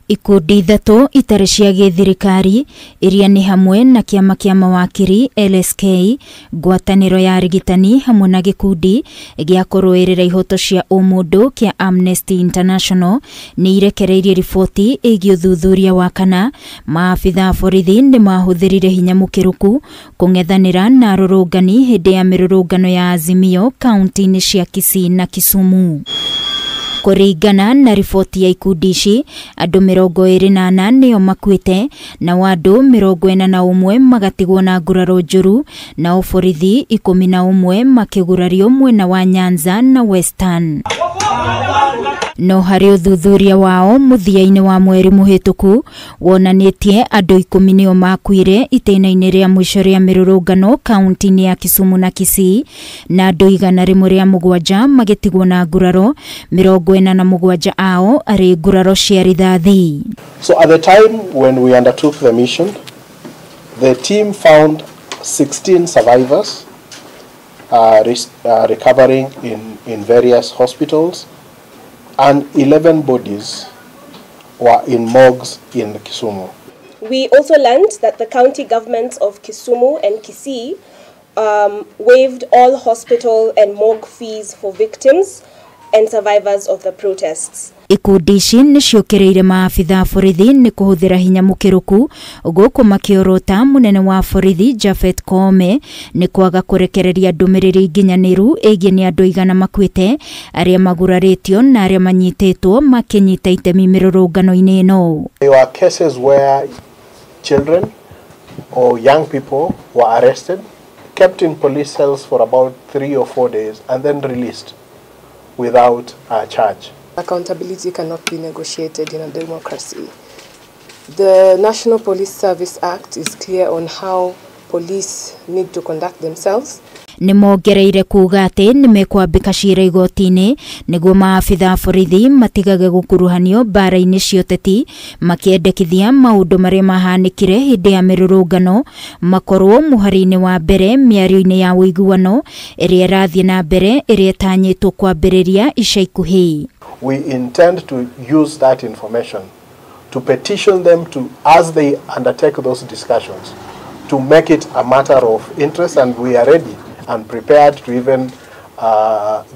Ikundi ithatũ itarĩ cia gĩthirikari iria nĩ hamwe na kĩama kĩa mawakiri LSK, ngwatanĩro ya arigitani hamwe na gĩkundi gĩa kũrũĩrĩra ihoto cia ũmũndũ kĩa Amnesty International nĩ irekereirie riboti ĩgiĩ ũthuthuria wa kana maabitha a borithi nĩ mahũthĩrire hinya mũkĩrũku kũng'ethanĩra na arũrũngani hĩndĩ ya mĩrũrũngano ya Azimio kaunti-inĩ cia Kisii na Kisumu. Kũringana na riboti ya ikundi ici, andũ 24 nĩo makuĩte na andũ 41 magatigwo na nguraro njũru, nao borithi 11 makĩgurario mwena wa Nyanza na Western. No harĩ ũthuthuria wao mũthia-inĩ wa mweri mũhĩtũku wonanĩtie andũ 10 nĩo makuire itĩna-inĩ rĩa mũico rĩa mĩrũrũngano kaunti-inĩ ya Kisumu na Kisii, na andũ 107 magĩtigwo na nguraro, 47 ao arĩ nguraro cia rithathi. So at the time when we undertook the mission, the team found 16 survivors recovering in various hospitals, and 11 bodies were in morgues in Kisumu. We also learned that the county governments of Kisumu and Kisii waived all hospital and morgue fees for victims and survivors of the protests. Ikundi ici nĩ ciũkĩrĩire maabitha a borithi nĩ kũhũthĩra hinya mũkĩrũku gũkũ makĩorota mũnene wa borithi Japhet Koome nĩ kwaga kũrekereria ndũmĩrĩri nginyanĩru ĩgiĩ nĩ andũ 100 makuĩte arĩa magurarĩtio na arĩa manyitĩtwo makĩnyita itemi mĩrũrũngano-inĩ ĩno. There were cases where children or young people were arrested, kept in police cells for about 3 or 4 days and then released without a charge. Accountability cannot be negotiated in a democracy. The National Police Service Act is clear on how police need to conduct themselves. Nĩ mongereire kuga atĩ nĩ mekwambĩka cira igoti-inĩ nĩguo maabitha a borithi matigage gũkuruhanio mbara-inĩ cia ũteti, makĩendekithia maũndũ marĩa mahanĩkire hĩndĩ ya mĩrũrũngano makorwo mũhari-inĩ wa mbere mĩario-inĩ ya ũiguano ĩrĩa ĩrathiĩ na mbere ĩrĩa ĩtanyĩtwo kwambĩrĩria ica ikuhĩ. We intend to use that information to petition them to, as they undertake those discussions, to make it a matter of interest, and we are ready and prepared to even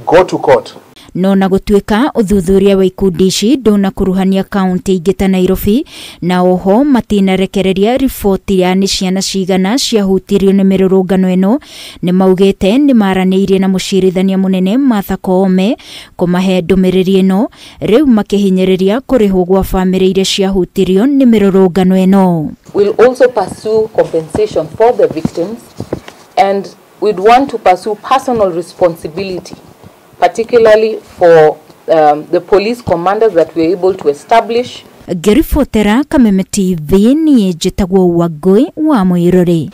go to court. No na gũtuĩka ũthuthuria wa ikundi ici ndũnakuruhania kaunti ingĩ ta Nairobi, na oho matinarekereria riboti ya nĩ ciana cigana ciahutirio nĩ mĩrũrũngano ĩno, nĩ maugĩte nĩ maranĩirie na mũcirithania mũnene Martha Koome kũmahe ndũmĩrĩri ĩno, rĩu makĩhinyĩrĩria kũrĩhwo gwa bamĩrĩ iria ciahutirio nĩ mĩrũrũngano ĩno. We'll also pursue compensation for the victims, and we'd want to pursue personal responsibility, particularly for the police commanders that we are able to establish. Ngĩribotera Kameme TV, niĩ njĩtagwo Wangũi wa Mũirũrĩ.